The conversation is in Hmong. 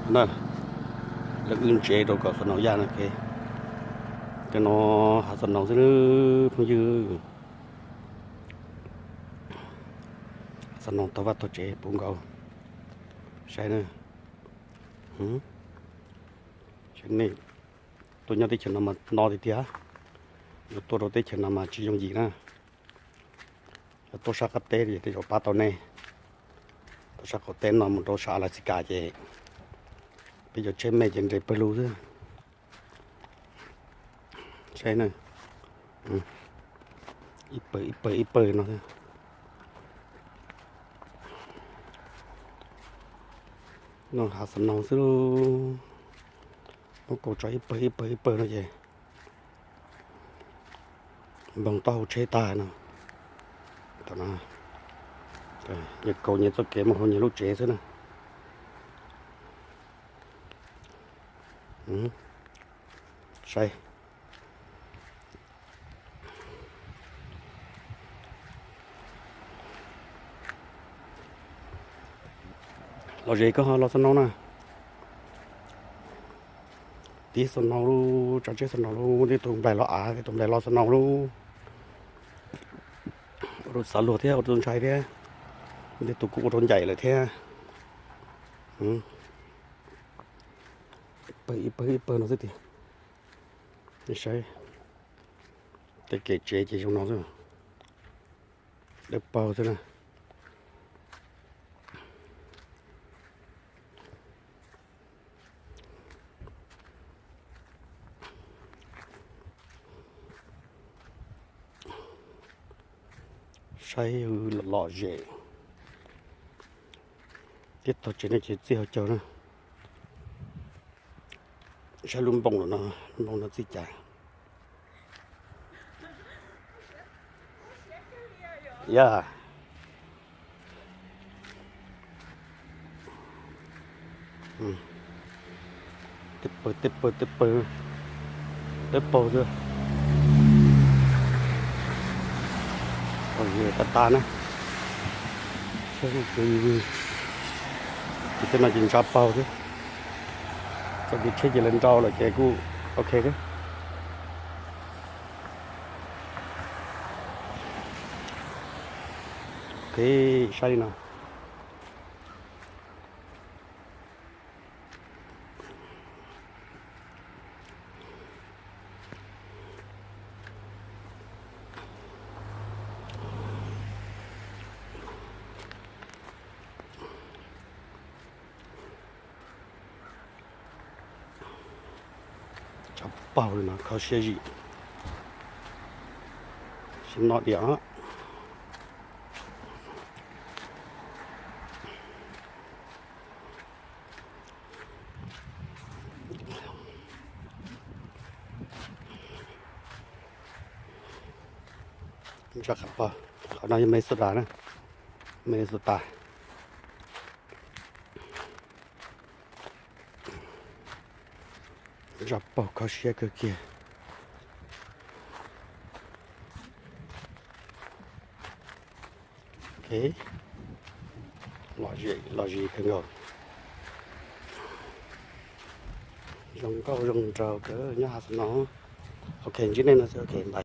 Na, lawv wb ntsev rau kom snow ya no ke. Cov no hav snow xwb phooj ywg. Snow taug vaj taug tsev puv nkaus. Saib na. Nej tuaj nyob teb chaws no mas no tiag tiag. Yuav tuaj rau teb chaws no mas tsis yooj yim na. Yog tuaj sab qab teb ces tej zaum pab tau nej. Tuaj sab qaum teb no mus rau sab Alaska ces peb cov tsheb me ces nres pawg lug xwb. Saib na, ib pawg ib pawg ib pawg no. No hav snow xwb lauj. Muab kaus tso ib pawg ib pawg ib pawg no ces npog taub hau tsheb tag no. Nyias kaus nyias txoj kev mus hauv nyias lub tsev xwb na. Saib. Lom zem kawg ho los snow na. Tib snow lauj, tsav tsheb snow lauj, muaj tej tus nplaig los av, tej tus nplaig los snow lauj. Ua rau xav luag thiab ua rau ntshai thiab. Muaj tej tus kuj ua rau ncaim lawm thiab. Ib pawg ib pawg ib pawg no xwb tiag. Nej saib, tej kev tsev ces zoo no xwb, dawb paug xwb na. Saib lom zem. Tib tog tsev no ces txij hauv caug na. Saib lub npoo no, lub npoo no txij cas. Ya. Tej pawg tej pawg tej pawg, dawb paug xwb. Tag tag na. Ces tej no ces ntsa paug xwb. Txoj kev tsheb ces lawv nrau lawm ces kuj ok xwb. Ok, saib li no. Tsav paug li no kho siab zim. Sim no diam. Ntsa qab paug, qhov no yog Minnesota na, Minnesota. Ntsa paug kho siab kawg kiag. Ok, lom zem lom zem kawg nkaus. Zoo nkauj zoo nraug kawg nyob hav snow. Ok, ntsib nej no xwb, ok, bye.